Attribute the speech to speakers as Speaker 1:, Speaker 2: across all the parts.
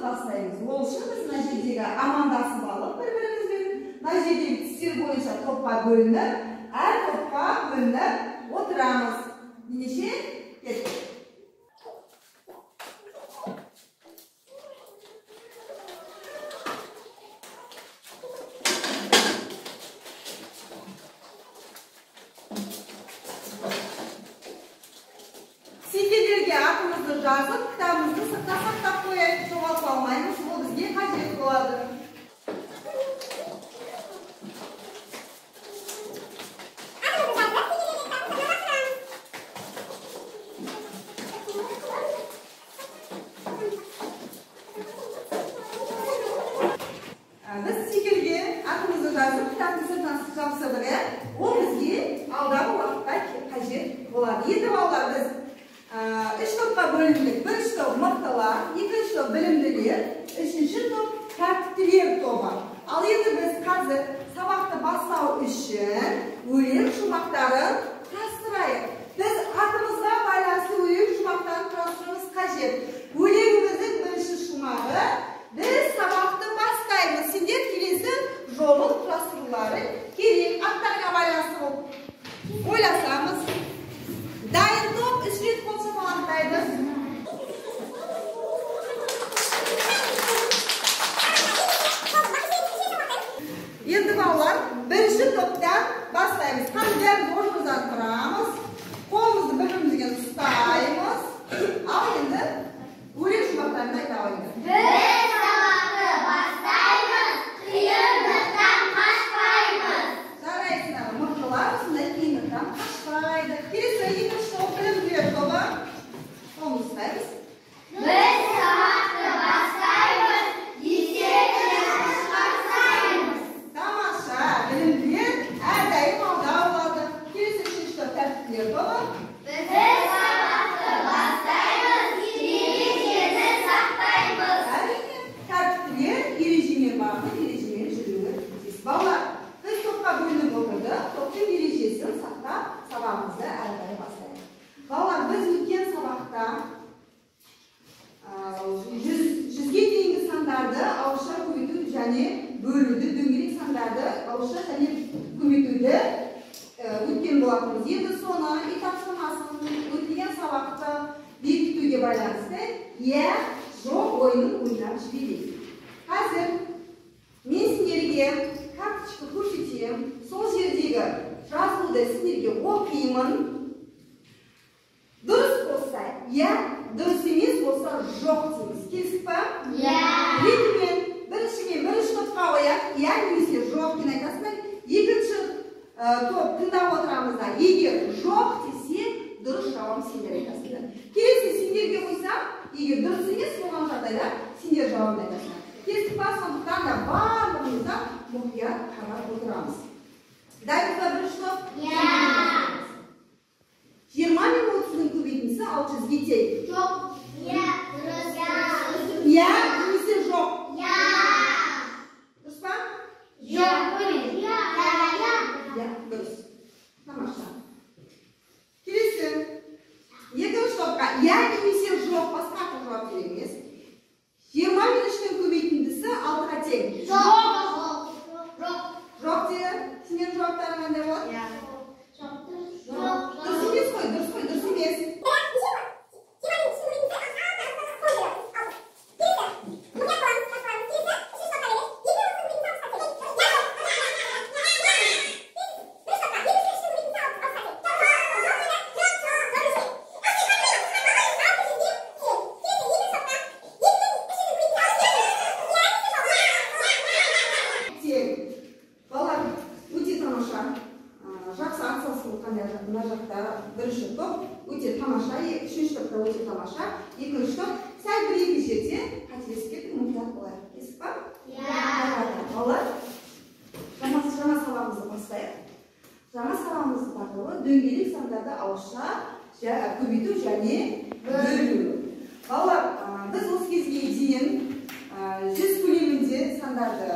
Speaker 1: бастаймыз. Ол үшін біз мына жердегі амандасып алып бір-бірімізбен, мына жердегі түстер бойынша топқа бөлініп, әр топқа бөлініп отырамыз. Ендеше, кеттік. Стикерлерге атымызды жазып, кітабымызды сыртта сақтап қояйық, жоғалтып алмаймыз, ол бізге қажет болады. Біз стикерге атымызды жазып, кітаптың сыртынан жабыстырдық, иә? Ол бізге алдағы уақытта қажет болады. Енді балалар, біз үш топқа бөліндік. Бірінші топ мықтылар, екінші топ білімділер, үшінші топ тәртіптілер тобы. Ал енді біз қазір сабақты бастау үшін өлең шумақтарын құрастырайық. Біз атымызға байланысты өлең шумақтарын құрастыруымыз қажет. Өлеңіміздің бірінші шумағы: біз сабақты бастаймыз. Сендер келесі жолын құрастырулары керек. Аттарға байланысты болып ойласамыз. Дайын топ үш рет қол шапалақтайды. Енді балалар, бірінші топтан бастаймыз. Қазір бәріміз орнымыздан тұрамыз. Қолымызды бір-бірімізге ұстаймыз. Ал енді өлең шумақтарын айта алайық.
Speaker 2: Біз сабақты бастаймыз, қиындықтан қашпаймыз.
Speaker 1: Жарайсыңдар, мықтылар осындай қиындықтан қашпайды. Келесі екінші топ білімділер тобы. Қолымызды ұстаймыз.
Speaker 2: Біз сабақты бастаймыз, есепті шығарсаймыз.
Speaker 1: Тамаша, білімділер әрдайым алда болады. Келесі үшінші топ тәртіптілер тобы.
Speaker 2: Біз сабақты бастаймыз, ережені сақтаймыз.
Speaker 1: Әрине, тәртіптілер ережемен бағынып, ережемен жүруі тиіс. Балалар, біз топқа бөлініп отырдық, топтың ережесін сақтап, сабағымызды әрі қарай бастайық. Балалар, біз өткен сабақта жүзге дейінгі сандарды ауызша көбейту және бөлуді, дөңгелек сандарды ауызша және көбейтуді өткен болатынбыз. Енді соны үй тапсырмасын, өтілген сабақты бекітуге байланысты иә, жоқ ойынын ойнап жіберейік. Қазір мен сендерге карточка көрсетемін, сол жердегі жазуды сендерге оқимын. Дұрыс болса иә, дұрыс емес болса жоқ дейміз. Келістік па?
Speaker 2: Иә.
Speaker 1: Ретімен бірінші мен бірінші топқа қоямын, иә немесе жоқ деген айтасыңдар. Екінші топ тыңдап отырамыз да, егер жоқ десе, дұрыс жауап сендер айтасыңдар. Келесі сендерге қойсам, егер дұрыс емес болған жағдайда сендер жауабын айтасыңдар. Келістік па? Сондықтан да барлығымыз да мұқият қарап отырамыз. Дайынбыз ба бірінші топ?
Speaker 2: Иә.
Speaker 1: 20 мен 30-ның көбейтіндісі 600-ге тең.
Speaker 2: Жоқ. Иә, дұрыс.
Speaker 1: Иә немесе жоқ.
Speaker 2: Иә.
Speaker 1: Дұрыс па?
Speaker 2: Жоқ. Иә. Иә.
Speaker 1: Иә, дұрыс. Тамаша. Келесі. Екінші топқа иә немесе жоқ, басқа жауап керек емес. 20 мен 3-тің көбейтіндісі 6-ға тең.
Speaker 2: Жоқ. Жоқ.
Speaker 1: Жоқ деді. Сендердің жауаптарың қандай болады?
Speaker 2: Иә. Жоқ. Жоқ.
Speaker 1: Дұрыс емес қой, дұрыс қой, дұрыс емес. Тең. Балалар, өте тамаша. Жақсы атсалысып отқан мына жақта бірінші топ өте тамаша, үшінші топта өте тамаша, екінші топ сәл бір екі жерде қателесіп кетті, мұқият болайық. Келістік па?
Speaker 2: Иә.
Speaker 1: Балалар, жаңа сабағымызды бастайық. Жаңа сабағымыздың тақырыбы дөңгелек сандарды ауызша көбейту және бөлу. Балалар, біз осы кезге дейін 100 көлемінде сандарды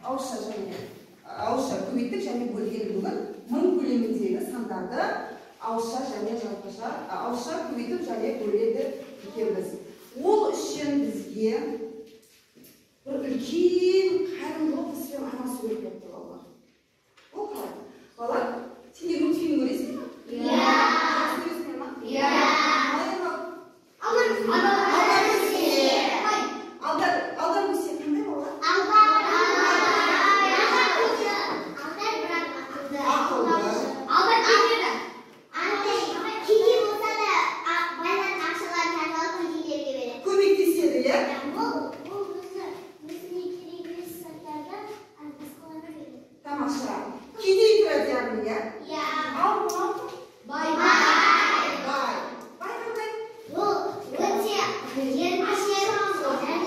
Speaker 1: ауызша және ауызша көбейттік және бөлген. Бүгін 1000 көлеміндегі сандарды ауызша және жазбаша ауызша көбейтіп және бөледі екенбіз. Ол үшін бізге үлкен қайырымдылық іспен айналысу керек болып тұр балалар. Ол қалай? Балалар, сендер мультфильм көресіңдер ме?
Speaker 2: Иә.
Speaker 1: Жақсы көресіңдер ме?
Speaker 2: Иә.
Speaker 1: Алдар Алдар Алдар Көсе қандай балалар?
Speaker 2: Алдар бірақ ақылды.
Speaker 1: Ақылды.
Speaker 2: Алдар кетеді. Кедей болса да байлар ақшаларын тартып алып кедейлерге береді.
Speaker 1: Көмектеседі, иә?
Speaker 2: Ол өзі өзіне керек емес заттарды басқаларға береді.
Speaker 1: Тамаша. Кедей тұрады яғни, иә?
Speaker 2: Иә.
Speaker 1: Ал мынау
Speaker 2: Бай.
Speaker 1: Бай. Бай қандай?
Speaker 2: Ол өте еріншек,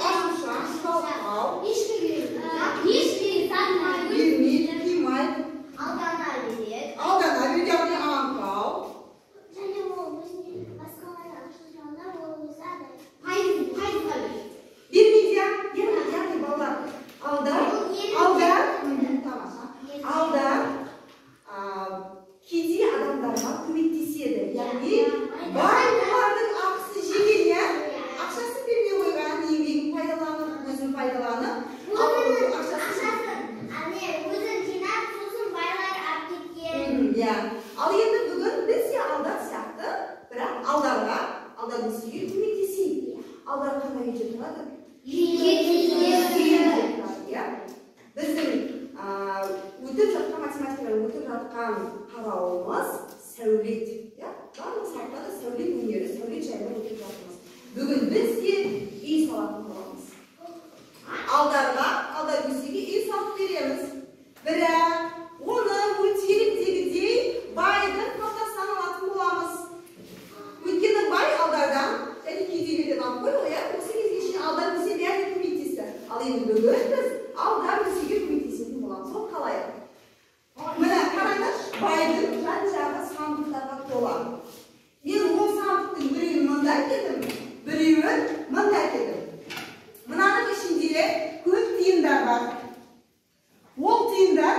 Speaker 1: Ашушаң, жалқау,
Speaker 2: ешкімге
Speaker 1: бермейді, қимайды,
Speaker 2: алдана береді.
Speaker 1: Алдана береді, яғни аңқау.
Speaker 2: Және ол өзіне басқаларға ақша жалдап, ол өзі пайызға береді.
Speaker 1: Бермейді, иә? Яғни балалар, Алдар,
Speaker 2: Ол еріншек.
Speaker 1: Алдар, тамаша. Алдар кедей адамдарға көмектеседі. Яғни бай олардың ақысын жеген, иә? Ақшасын бермей қойған, еңбегін пайдаланып, өзін пайдаланып, ал
Speaker 2: Өзінің
Speaker 1: ақшасын
Speaker 2: ақшасын, өзін жинап, сосын байлар алып кеткен.
Speaker 1: Иә. Ал енді бүгін біз де Алдар сияқты, бірақ Алдарға, Алдар Көсеге көмектесейік. Алдар қандай үйде тұрады? Үйде тұрады, иә? Біздің өтіп жатқан математикадан өтіп жатқан қарауымыз сәулет, иә? Барлық сабақта да сәулет өнері, сәулет жайлы өтіп жатырмыз. Бүгін біз де үй салатын боламыз. Алдарға, Алдар Көсеге үй салып береміз. Бірақ оны мультфильмдегідей байдың қалтасынан алатын боламыз. Өйткені бай Алдардан және кедейлерден алып қойды ғой, иә? Осы кезге шейін Алдар Көсе бәріне көмектесті. Ал енді бүгін біз Алдар Көсеге көмектесетін боламыз. Ол қалай? Міне қараңдаршы, байдың жан-жағы сандықтарға тола. Мен ол сандықтың біреуін мында әкелдім, біреуін мында әкелдім. Мынаның ішінде көп тиындар бар. Ол тиындар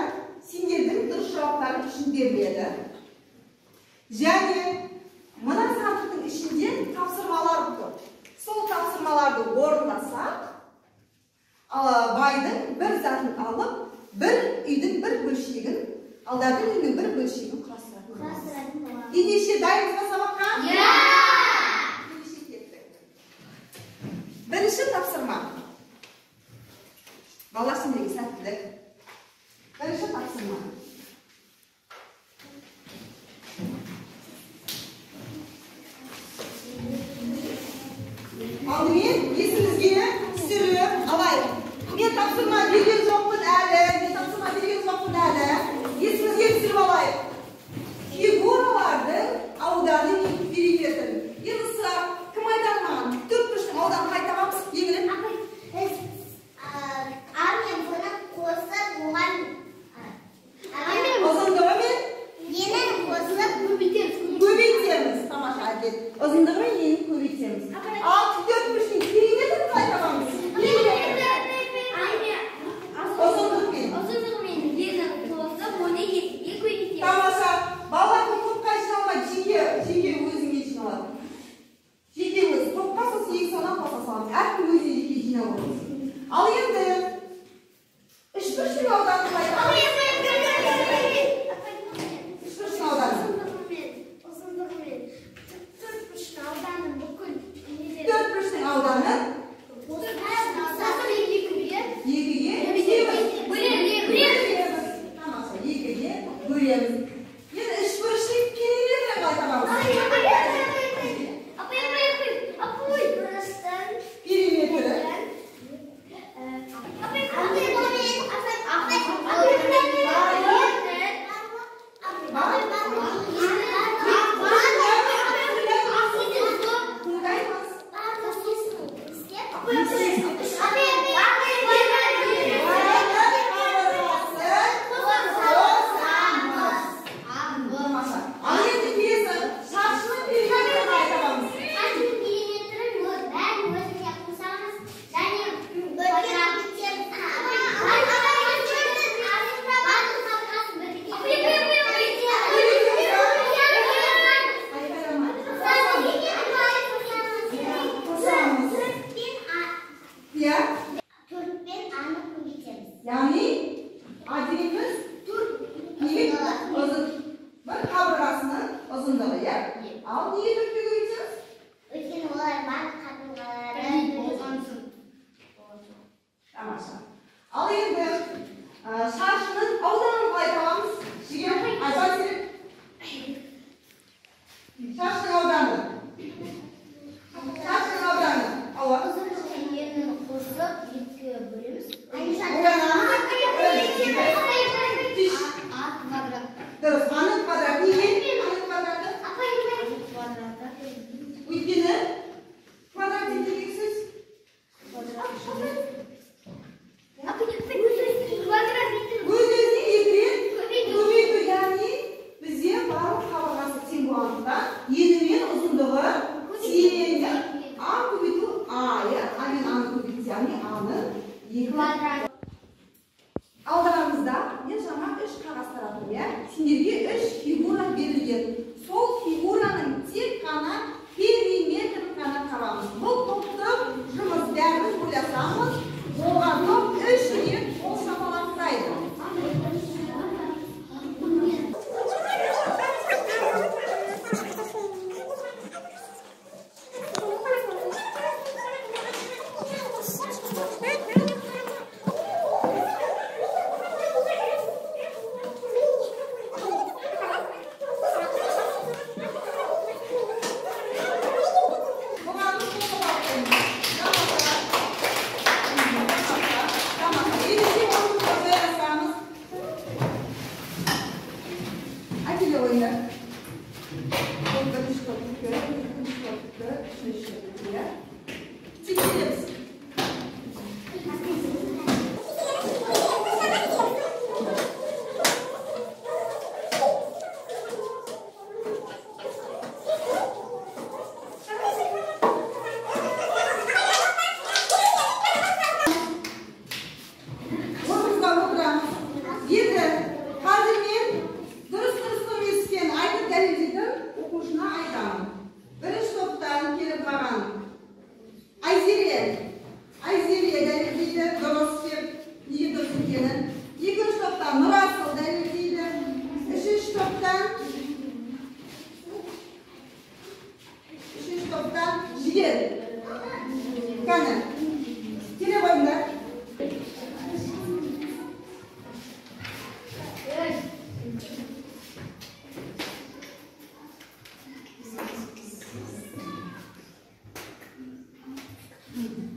Speaker 1: сендердің дұрыс жауаптарың үшін беріледі. Және мына сандықтың ішінде тапсырмалар тұр. Сол тапсырмаларды орындасақ, байдың бір затын алып, бір үйдің бір бөлшегін, Алдардың үйінің бір бөлшегін құрастыратын боламыз.
Speaker 2: Құрастыратын боламыз.
Speaker 1: Ендеше дайынбыз ба сабаққа?
Speaker 2: Иә!
Speaker 1: Ендеше кеттік. Бірінші тапсырма. Балалар, сендерге сәттілік. Бірінші тапсырма. Алдымен есімізге түсіріп алайық. Мен тапсырма берген жоқпын әлі. Мен тапсырма берген жоқпын әлі. Есімізге түсіріп алайық. Фигуралардың ауданы мен периметрін. Енді сұрақ, кім айтады маған? Төрт бұрыштың ауданын қалай табамыз? Еңлік.
Speaker 2: Апай, біз А мен В-ны қосып, оған А мен
Speaker 1: Ұзындығы мен
Speaker 2: енін қосып көбейтеміз.
Speaker 1: Көбейтеміз. Тамаша, әдет. Ұзындығы мен енін көбейтеміз. Ал төрт бұрыштың периметрін қалай табамыз? Ұзындықпен.
Speaker 2: Ұзындығымен енін қосып, оны екіге көбейтеміз.
Speaker 1: Тамаша. Балалар, бұл топқа жиналмайды, жеке өзіңе жиналады. Жеке өзі топқа, сосын екі саннан қоса саламыз. Әркім өзіне жеке жинап отырсын. Ал енді үшбұрыштың ауданын қалай табамыз? Үшбұрыштың ауданы.
Speaker 2: Ұзындығымен төрт бұрыштың ауданы бүкіл
Speaker 1: Төрт бұрыштың ауданы
Speaker 2: қосып
Speaker 1: Тең, А көбейту А, иә? А мен А-ны көбейту, яғни А-ның 2 квадраты. Алдарыңызда мен жаңа 3 қағаз тараттым, иә? Сендерге 3 фигура берілген. Сол фигураның тек қана периметрін ғана табамыз. Бұл топтық жұмыс, бәріміз ойласамыз, оған топ 3 рет қол шапалақтайды.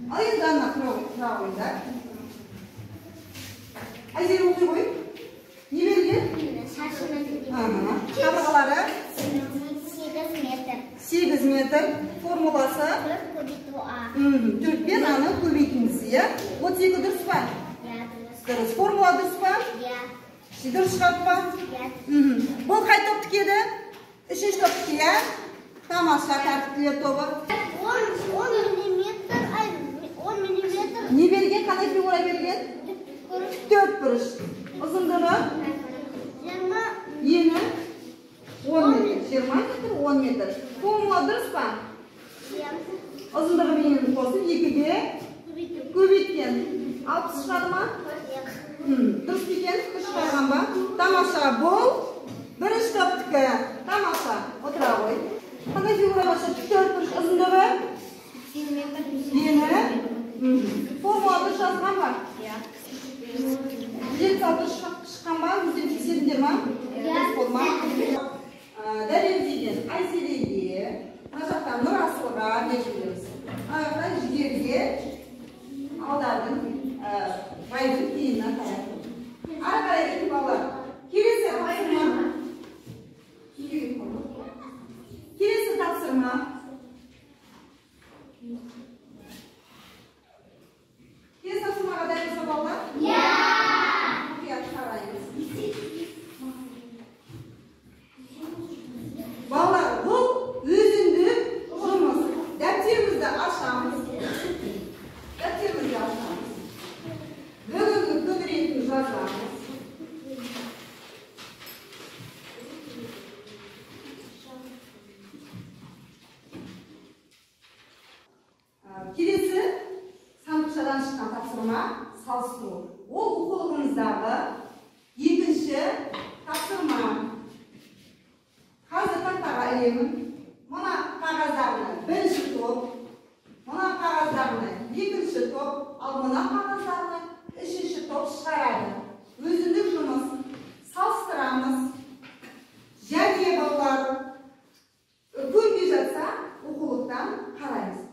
Speaker 1: Ал енді Анна тұра қойыңдар. Айзере оқи қой. Не берілген? Қабырғалары?
Speaker 2: 8 метр.
Speaker 1: 8 метр. Формуласы?
Speaker 2: 4 көбейту А.
Speaker 1: 4 пен А-ны көбейтіндісі, иә? 32 дұрыс па?
Speaker 2: Иә, дұрыс.
Speaker 1: Дұрыс. Формула дұрыс па?
Speaker 2: Иә.
Speaker 1: Дұрыс шығады па?
Speaker 2: Иә.
Speaker 1: Бұл қай топтікі еді? 3-ші топтікі, иә? Тамаша, тәртіптілер тобы.
Speaker 2: 10 миллиметр, 10 миллиметр.
Speaker 1: Не берген? Қандай фигура берген? 4 бұрыш. Ұзындығы?
Speaker 2: 20.
Speaker 1: Ені? 10 метр. 20 метр, 10 метр. Формула дұрыс па?
Speaker 2: Иә.
Speaker 1: Ұзындығы мен енін қосып 2-ге көбейткен. 60 шығады ма?
Speaker 2: Иә.
Speaker 1: Дұрыс па екен? Дұрыс шығарған ба? Тамаша, бұл бірінші топтікі. Тамаша, отыра ғой. Қандай фигура болса, 4 бұрыш ұзындығы? Ені? Формула дұрыс жазылған ба?
Speaker 2: Иә.
Speaker 1: Лекция дұрыс шыққан ба? Өздерің тексердіңдер ма? Дұрыс болды ма? Дәлелдеген Айзереге, мына жақта Нұрасылға беріп жібереміз. Мына жақта Жігерге, алдардың байдың кейіннен таяқ. Ары қарай кетіп балалар. Келесі тапсырма. Келесі тапсырма. Келесі тапсырмаға дайынсыз ба, балалар?
Speaker 2: Иә.
Speaker 1: Мұқият қараймыз. Балалар, бұл өзіндік жұмыс. Дәптерімізді ашамыз. Дәптерімізді ашамыз. Бүгінгі күн ретін жазамыз. Келесі сандықшадан шыққан тапсырма салыстыру. Ол оқулығымыздағы екінші тапсырма. Қазір тақтаға ілемін. Мына қағаздағыны бірінші топ, мына қағаздағыны екінші топ, ал мына қағаздағыны үшінші топ шығарады. Өзіндік жұмыс салыстырамыз. Және балалар көнбей жатса оқулықтан қараймыз.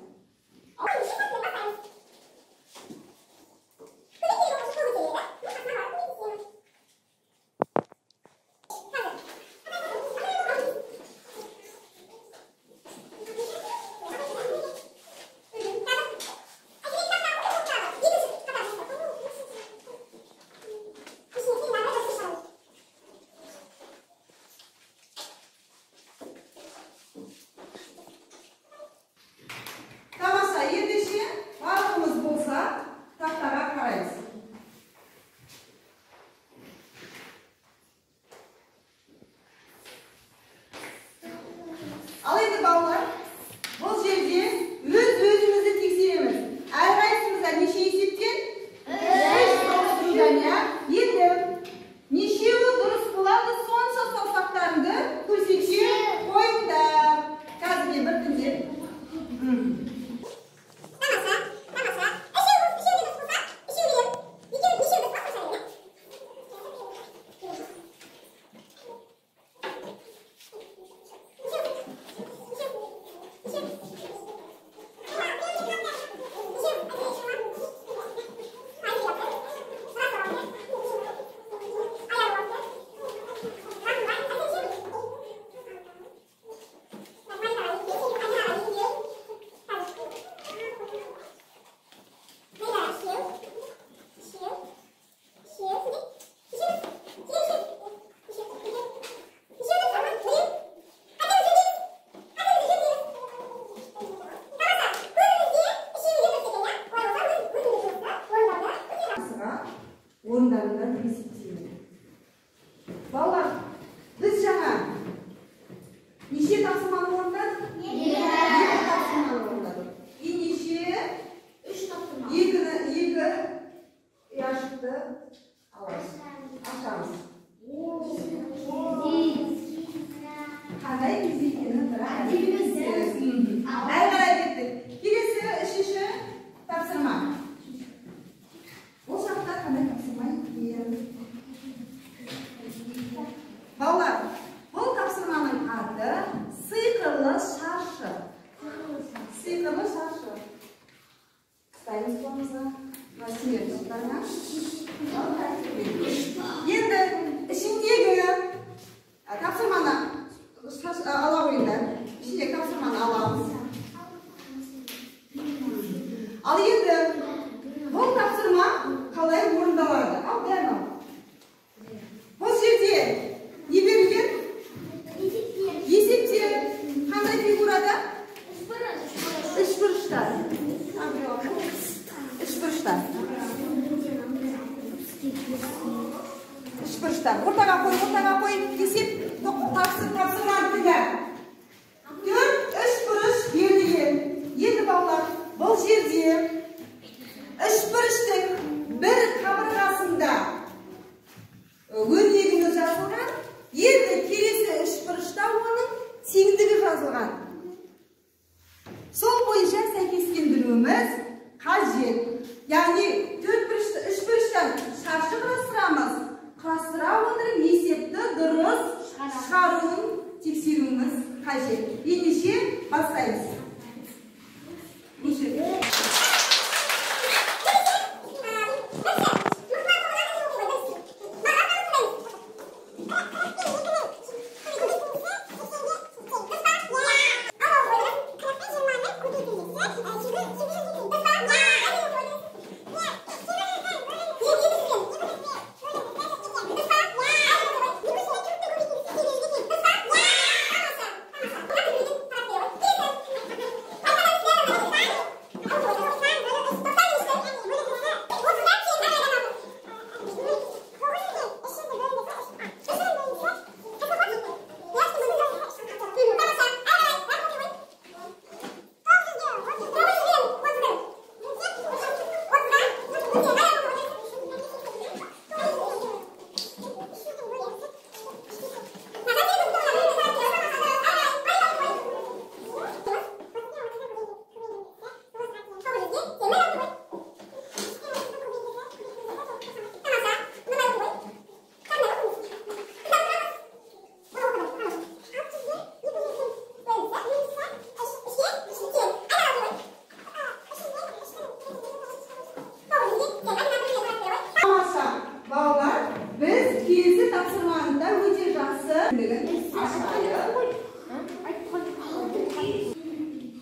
Speaker 1: Орындарында есептеймін. Балалар, біз жаңа неше тапсырманы орындадық? Екі тапсырманы орындадық. Ендеше
Speaker 2: 3 тапсырма.
Speaker 1: Екі ұяшықты аламыз. Ашамыз. Қандай кезде екенін бірақ әрі қарай кеттік. Келесі үшінші тапсырма. Ол жақта қандай тапсырма екен? Балалар, бұл тапсырманың аты сиқырлы шаршы. Сиқырлы шаршы. Ұстаймыз қолымызға. Мына сендердің қолдарыңа. Енді ішіндегі тапсырманы ала қойыңдар. Ішіндегі тапсырманы аламыз. Ал енді бұл тапсырма қалай орындалады? Ал бәрін ал. Бұл жерде не берілген? Есептер. Қандай фигурада? Үшбұрышта. Үшбұрышта. Үшбұрышта. Ортаға қой, ортаға қой. Есеп тапсырманы тыңда. 4 үшбұрыш берілген. Енді балалар, бұл жерде үшбұрыштың бір қабырғасында өрнегіміз жазылған, енді келесі үшбұрышта оның теңдігі жазылған. Сол бойынша сәйкестендіруіміз қажет. Яғни үшбұрыштан шаршы құрастырамыз, құрастыра отырып есепті дұрыс шығаруын тексеруіміз қажет. Ендеше бастаймыз.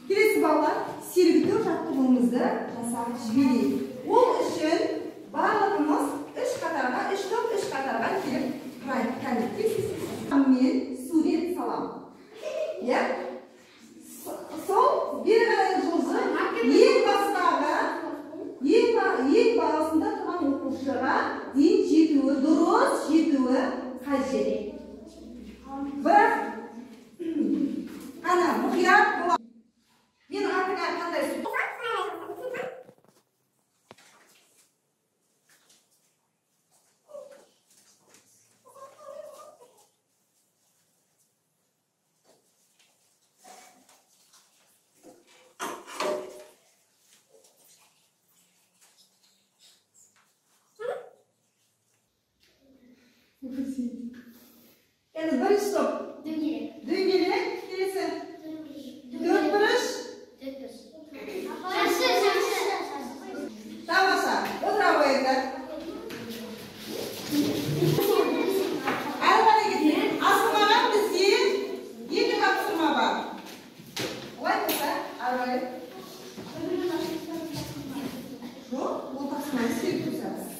Speaker 1: Келесі балалар, сергіту жаттығуымызды жасап жіберейік. Ол үшін барлығымыз үш қатарға, үш топ үш қатарға келіп тұрайық. Мен сурет салам. Иә? Сол бері қарай жылжып, ең бастағы, ең басында тұрған оқушыға дейін жетуі, дұрыс жетуі қажет. Бірақ ана мұқият бола. Мен артыңа қандай су? Енді бірінші топ.
Speaker 2: Дөңгелек.
Speaker 1: Дөңгелек. Келесі. Төртбұрыш. Қарай. Жоқ, ол тапсырманы істеп тұрсаңыз.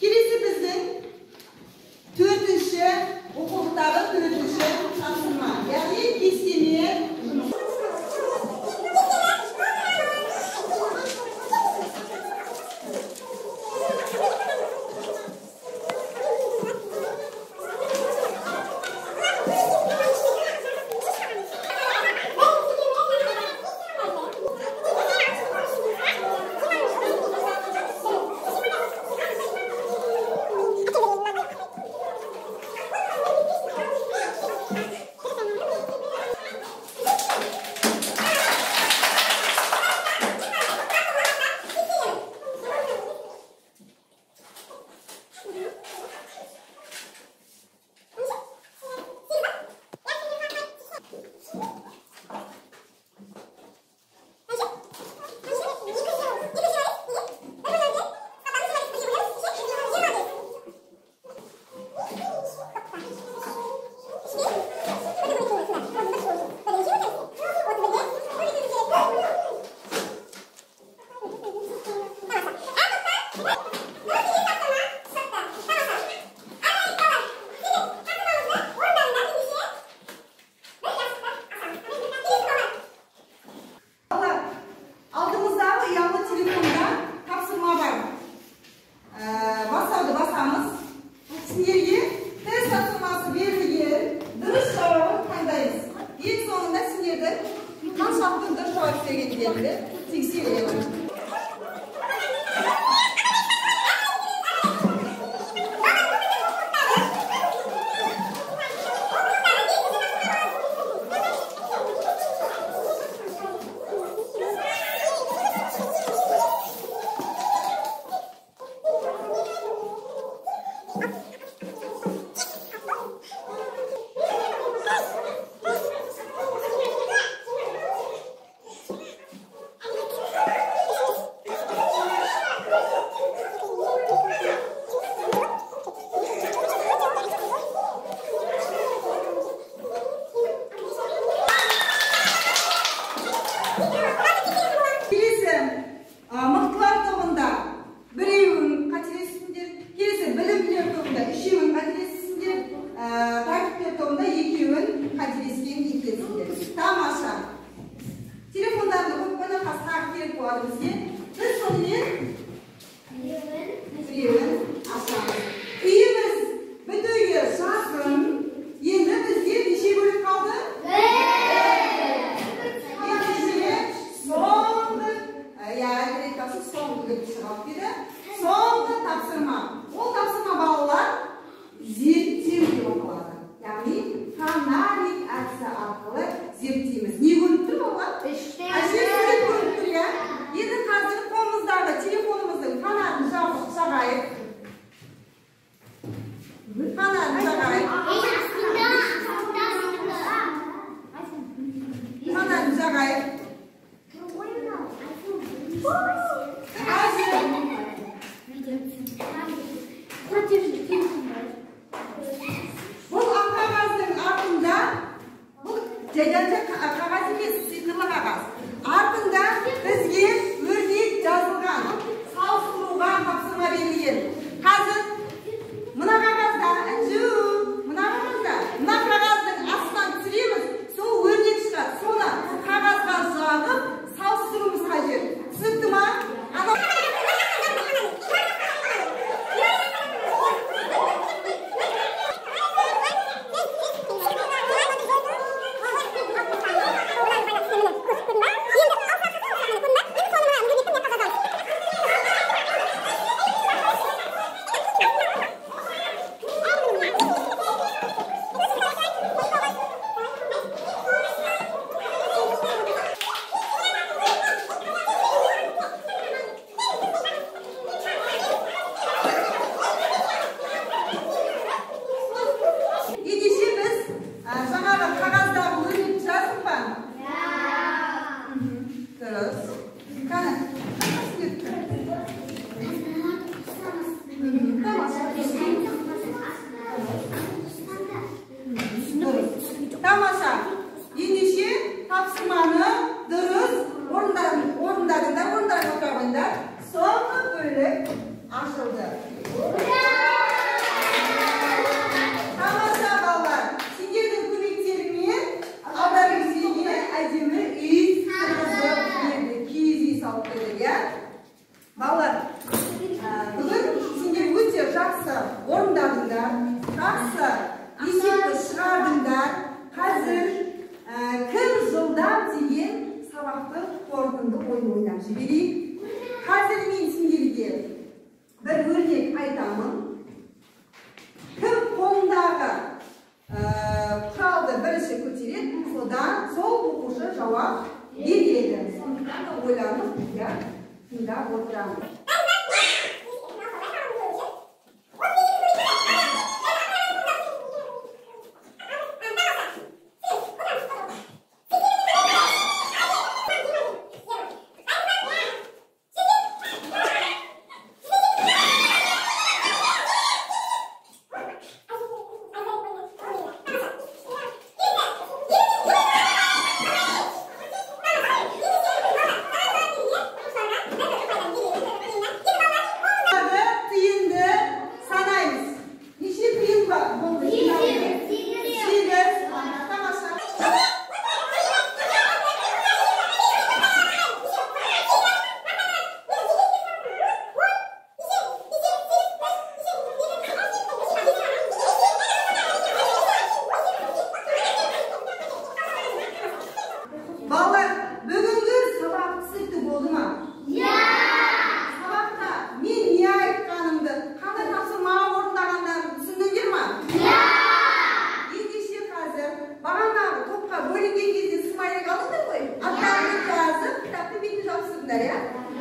Speaker 1: Келесі біздің төртінші оқулықтағы төртінші тапсырма, яғни кестемен жұмыс. Тамаша. Ендеше тапсырманы дұрыс мазмұнды ойын ойнап жіберейік. Қазір мен сендерге бір өрнек айтамын. Кім қолындағы құралды бірінші көтереді, содан сол оқушы жауап береді. Сондықтан да ойланып, тыңдап отырамыз.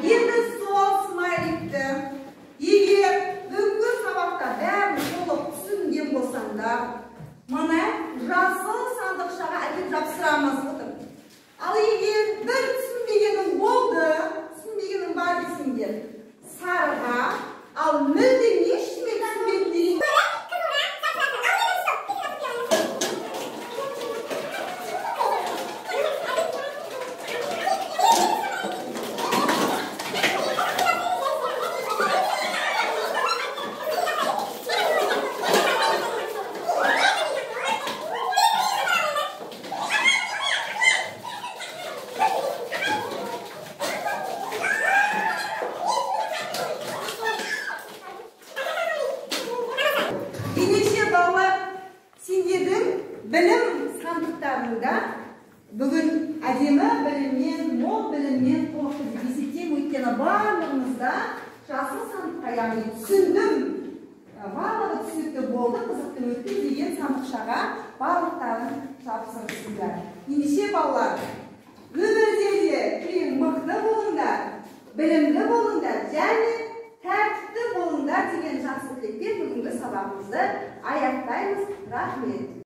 Speaker 1: Енді сол смайликті егер бүгінгі сабақта бәрін толық түсінген болсаңдар, мына жасыл сандықшаға әкеліп жапсырамыз. Ал егер бір түсінбегенің болды, түсінбегенің бар десеңдер, сарыға, ал мүлдем ештеңе түсінбедім деген. Білім сандықтарында бүгін әдемі біліммен, мол біліммен толықты деп есептеймін. Өйткені барлығымызда жасыл сандыққа, яғни түсіндім, барлығы түсінікті болды, қызықты өтті деген сандықшаға барлықтарын жапсырыпсыздар. Ендеше балалар, өмірде де терең мықты болыңдар, білімді болыңдар және тәртіпті болыңдар деген жақсы тілекпен бүгінгі сабағымызды аяқтаймыз. Рахмет.